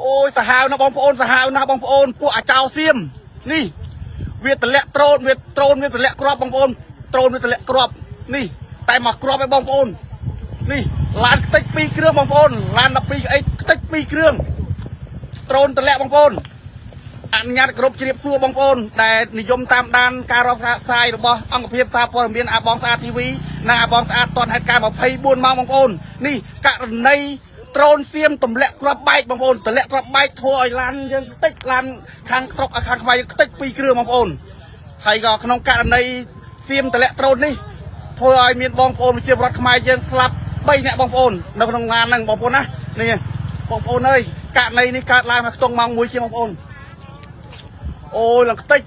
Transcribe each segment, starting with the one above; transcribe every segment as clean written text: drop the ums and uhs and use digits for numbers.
អូយសាហាវណាស់បងប្អូនសាហាវណាស់បងប្អូនពួកអាចោសៀមនេះវាតម្លាក់ត្រូនវាត្រូនវាតម្លាក់គ្រាប់បងប្អូនត្រូនវាតម្លាក់គ្រាប់នេះតែមកគ្រាប់ឯងបងប្អូននេះឡានខ្ទេច2គ្រឿងបងប្អូនឡាន12អីខ្ទេច2គ្រឿងត្រូនតម្លាក់បងប្អូនអនុញ្ញាតគ្រប់ជ្រាបសួរបងប្អូនដែលនិយមតាមដានការរកផ្សាយរបស់អង្គភាពសារព័ត៌មានអាបងស្អាត TV និងអាបងស្អាតតនហេតុការណ៍24ម៉ោងបងប្អូននេះករណី ត្រូនសៀមទម្លាក់គ្រាប់បែកបងប្អូនទម្លាក់គ្រាប់បែកធ្វើឲ្យឡានយើងខ្ទេចឡានខាងស្រុកខាងខ្មែរយើងខ្ទេចពីរគ្រឿងបងប្អូនហើយក៏ក្នុងករណីសៀមទម្លាក់ត្រូននេះធ្វើឲ្យមានបងប្អូនប្រជាពលរដ្ឋខ្មែរយើងស្លាប់3នាក់បងប្អូននៅក្នុងឡានហ្នឹងបងប្អូនណានេះបងប្អូនអើយករណីនេះកើតឡើងមកខ្ទង់ម៉ោង1ជាងបងប្អូនអូយឡើងខ្ទេច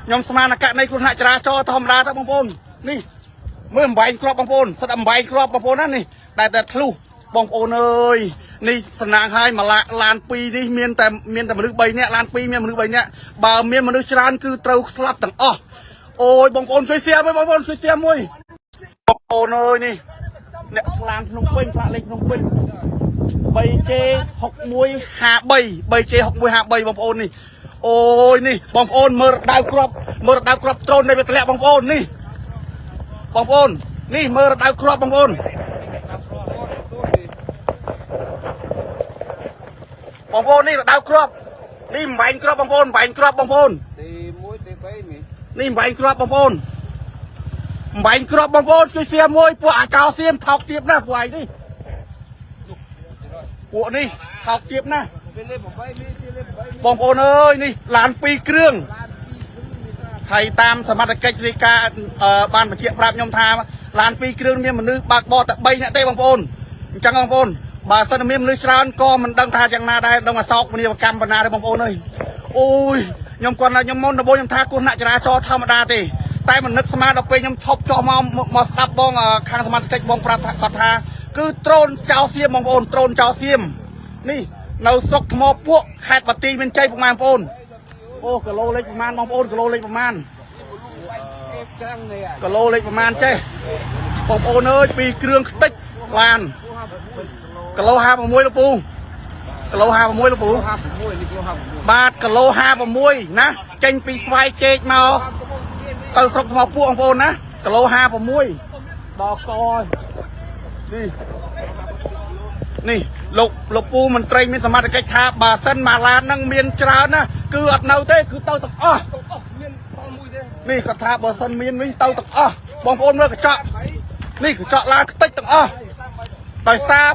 ខ្ញុំស្មានថាករណីគ្រោះថ្នាក់ចរាចរណ៍ធម្មតាទេបងប្អូននេះមើលអំបែងគ្រាប់បងប្អូនសិតអំបែងគ្រាប់បងប្អូនណានេះតែតែធ្លុះបងប្អូនអើយនេះសំណាងហើយមកឡាន2នេះមានតែមានតែមនុស្ស3នាក់ឡាន2មានមនុស្ស3នាក់បើមានមនុស្សច្រើនគឺត្រូវស្លាប់ទាំងអស់អូយបងប្អូនជួយសៀមួយបងប្អូនជួយសៀមួយបងប្អូនអើយនេះអ្នកឡានភ្នំពេញផ្លាកលេខភ្នំពេញ 3J 6153 3J 6153បងប្អូននេះអូយនេះបងប្អូនមើលរដៅគ្រាប់មើលរដៅគ្រាប់ត្រូននៃវាធ្លាក់បងប្អូននេះបងប្អូននេះមើលរដៅគ្រាប់បងប្អូនបងប្អូននេះរដៅគ្រាប់នេះបំបែងគ្រាប់បងប្អូនបំបែងគ្រាប់បងប្អូន ទី1ទី3មី នេះបំបែងគ្រាប់បងប្អូនបំបែងគ្រាប់បងប្អូនជួយសៀមមួយពួកអាចោសៀមថោកទៀបណាស់ពួកឯងនេះពួកនេះថោកទៀបណាស់ ពេលលេខ8មីទីលេខ8មី បងប្អូនអើយនេះឡាន2គ្រឿង ឡាន2គ្រឿងមីស្អាត ហើយតាមសមត្ថកិច្ចរាយការណ៍បានបញ្ជាក់ប្រាប់ខ្ញុំថាឡាន2គ្រឿងមានមនុស្សបើកបរតែ3នាក់ទេបងប្អូនអញ្ចឹងបងប្អូនបើសិនតែមានមនុស្សច្រើនក៏មិនដឹងថាយ៉ាងណាដែរដឹងអាសោកមនីកម្មបណ្ណាទេបងប្អូនអើយអូយខ្ញុំគាត់ថាខ្ញុំមុនដំបូងខ្ញុំថាគ្រោះថ្នាក់ចរាចរណ៍ធម្មតាទេតែមិននឹកស្មានដល់ពេលខ្ញុំឈប់ចុះមកមកស្ដាប់បងខាងសមត្ថកិច្ចបងប្រាប់ថាគាត់ថាគឺត្រូនចោលសៀមបងប្អូនត្រូនចោលសៀមនេះនៅស្រុកថ្មពួកខេត្តបាទីមានជ័យពុកម៉ែបងប្អូនអូគីឡូលេខប្រមាណបងប្អូនគីឡូលេខប្រមាណ អេបច្រាំងនេះអា គីឡូលេខប្រមាណចេះបងប្អូនអើយពីគ្រឿងខ្ទេចឡានគីឡូ56លោកពូគីឡូ56លោកពូ 56នេះគីឡូ56 បាទគីឡូ56ណាចេញពីស្វាយចេកមកទៅស្រុកថ្មពួកបងប្អូនណាគីឡូ56ដល់កនេះនេះលោកលោកពូមន្ត្រីមានសមត្ថកិច្ចថាបើសិនមកឡានហ្នឹងមានច្រើនណាគឺអត់នៅទេគឺទៅទាំងអស់ ទាំងអស់មានសល់មួយទេ នេះគាត់ថាបើសិនមានវិញទៅទាំងអស់បងប្អូនមើលកញ្ចក់នេះកញ្ចក់ឡានខ្ទេចទាំងអស់ដោយសារ